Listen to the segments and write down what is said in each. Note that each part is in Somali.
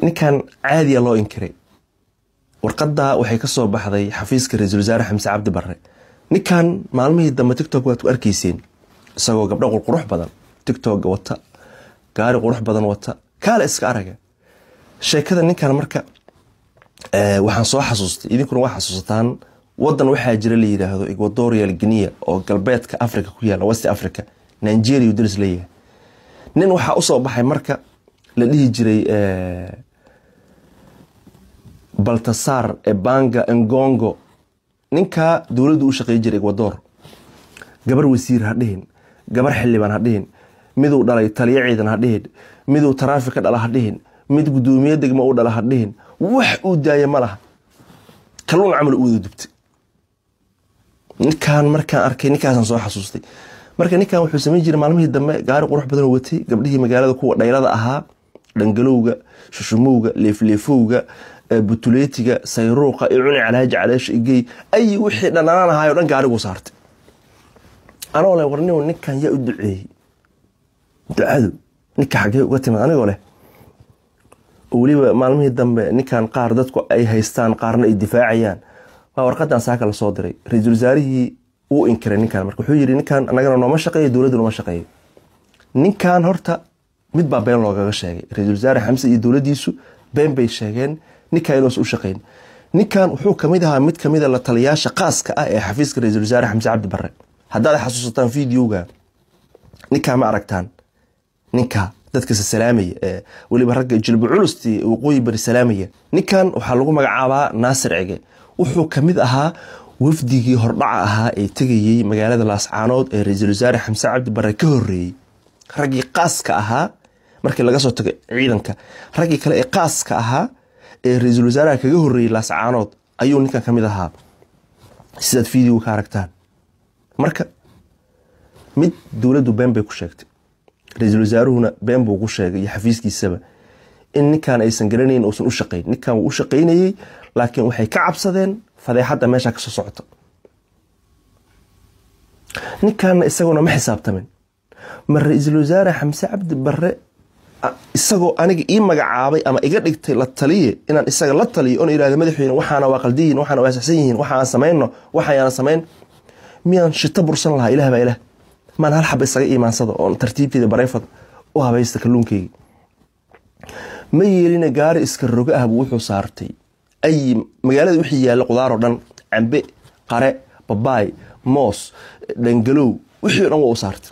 Ninkan caadiya loo inkiray. Warqadda waxay ka soo baxday xafiiska ra-iisul wasaare Xamse Cabdi Barre. Ninkan maalmihii dambe TikTok waad ku arkayseen isagoo gabdho qurqurux badan TikTok wata, gaari qurux badan wata, kaale iska araga sheekada ninkan. Marka waxaan soo xasuustay, idinkuna waa xasuusataan, wadan waxaa jira la yidhaahdo Equatorial Guinea oo galbeedka Africa ku yaala, West Africa, Nigeria daris leeyahay. Nin waxaa usoo baxay marka la dhihi jiray Baltasar Ebanga Engongo. Ninkaa dowladdu u shaqeey jiray Ecuador. Gabar wasiir ha dhihin, gabar xildhibaan ha dhihin, miduu dhalay taliyo ciidan ha dhihin, miduu taraafik ka dhala ha dhihin, mid guddoomiye degmo u dhala ha dhihin, wax uu daaya ma laha. Kalluun camal u wada dubtay ninkaan. Markaan arkay ninkaasaan soo xasuustay. Marka ninkan wuxuu samayn jiray maalmihii dambe gaari qurux badan oo watay, gabdhihii magaalada kuwa dhaylada ahaa, dhangalowga, shushumowga, leefleefowga, butuleetiga, sayruuqa iyo cuni calaaji caleesha igey ay wixii dhananaan ahaay o dhan gaariguu saartay. Anoo leh, warniw, ninkan yaa u duceeyey? Ducadu ninka xaggee uga timid? Anigoo leh, oo weliba maalmihii dambe ninkan qaar dadku ay haystaan, qaarna ay difaacayaan, waa warqadan saaka lasoo diray. Ra-iisul wasaarihii wuu inkiray ninkan. Marka wuxuu yidhi, ninkan annagana nooma shaqeeyo, dowladda nooma shaqeeyo. Ninkan horta mid baa been loogaga sheegay. Ra-iisul wasaare Xamse iyo dowladdiisu been bay sheegeen ninkan inuusan u shaqeyn. Ninkan wuxuu kamid ahaa mid kamida la taliyaasha qaaska ah ee xafiiska ra-iisul wasaare Xamse Cabdi Barre. Haddaad xasuusataan videoga ninkaa, ma aragtaan ninka dadka salaamaya ee weliba ragga jilba culusti waqooyi bari salaamaya? Ninkan waxaa lagu magacaabaa Naasir Cige. Wuxuu kamid ahaa wafdigii hordhaca ahaa ee tegayey magaalada Laascaanood ee ra-iisul wasaare Xamse Cabdi Barre ka horreeyey. Raggii qaaska ahaa, markii laga soo tago ciidanka, raggii kale ee qaaska ahaa ee ra-iisul wasaaraha kaga horreeyey Laascaanood ayuu ninkan ka mid ahaa, sidaad videoga ka aragtaan. Marka mid dowladdu been bay ku sheegtay, ra-iisul wasaaruhuna been buu ku sheegay iyo xafiiskiisaba in ninkan aysan garanayn, uusan u shaqayn. Ninkan wuu u shaqaynayey, laakiin waxay ka cabsadeen fadeexadda meesha kasoo socota. Ninkanna isaguna ma xisaabtamin. Ma ra-iisul wasaare Xamse Cabdi Barre isagoo aniga ii magacaabay ama iga dhigtay la taliye inaan isaga la taliyo oon ihahdo, madaxweyne, waxaana waa qaldiyihin, waxaana waa saxsan yihiin, waxaan samayno, waxayaan samayn, miyaan shito bursan lahaa? Ilaah baa ilaah, maan hal xaba isaga iimaansado oon tartiibteeda bareefad u habaysta kalluunkeyga? Ma yeelina. Gaari iska rogo ah buu wuxuu saartay ay magaalada wixii yaalla qudaar oo dhan, cambe, qare, babaay, moos, dhangalow, wixii o dhan waa u saartay.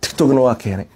TikTokna waa keenay.